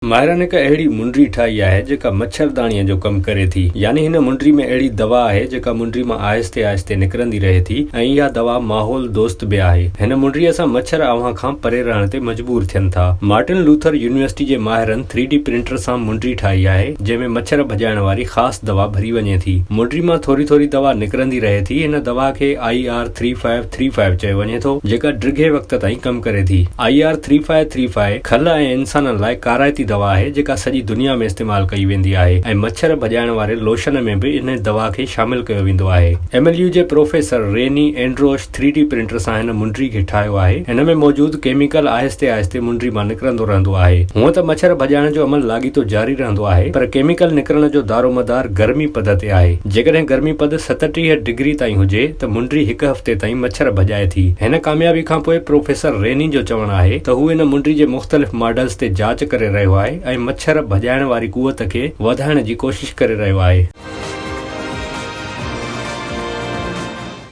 ماهرن هڪ اهڙي منڊي ٺاهي آهي جيڪا مڇرداڻيء جو ڪم ڪري ٿي. يعني هن منڊي ۾ اهڙي دوا آهي جيڪا منڊي مان آهستي آهستي نڪرندي رهي ٿي ۽ اها دوا ماحول دوست به آهي. هن منڊيء سان مڇر اوهان کان پري رهڻ تي مجبور ٿين ٿا. مارٽن لوٿر يونيورسٽي جي ماهرن ٿري ڊي پرنٽر سان منڊي ٺاهي آهي جنهن ۾ مڇر ڀڄائڻ واري خاص دوا ڀري وڃي ٿي. منڊي مان ٿوري ٿوري دوا نڪرندي رهي ٿي. هن دوا کي I R three five three five چيو وڃي ٿو جيڪا ڊگهي وقت تائين ڪم ڪري ٿي. I R three five three five کل ۽ انسانن لاء ڪارائتي دوا آهي جيڪا سڄي دنيا ۾ استعمال ڪئي ويندي آهي ۽ مڇر ڀڄائڻ واري لوشن ۾ به ان دوا کي شامل ڪيو ويندو آهي. ايم ايل يو جي professor Rene Andrusch three D printer سان هن منڊي کي ٺاهيو آهي. هن ۾ موجود ڪيميڪل آهستي آهستي منڊي مان نڪرندو رهندو آهي. هونء ته مڇر ڀڄائڻ جو عمل لاڳيتو جاري رهندو آهي پر ڪيميڪل نڪرڻ جو دارومدار گرمي پد تي آهي. جيڪڏهن گرمي پد 37 ڊگري تائين هجي ته منڊي هڪ هفتي تائين مڇر ڀڄائي ٿي. هن ڪاميابي کانپوء پروفيسر ريني جو چوڻ آهي ته هو ان منڊي جي مختلف ماڊلز تي جاچ ڪري رهيو آهي ۽ مڇر ڀڄائڻ واري قوت کي وڌائڻ جي ڪوشش ڪري رهيو آهي.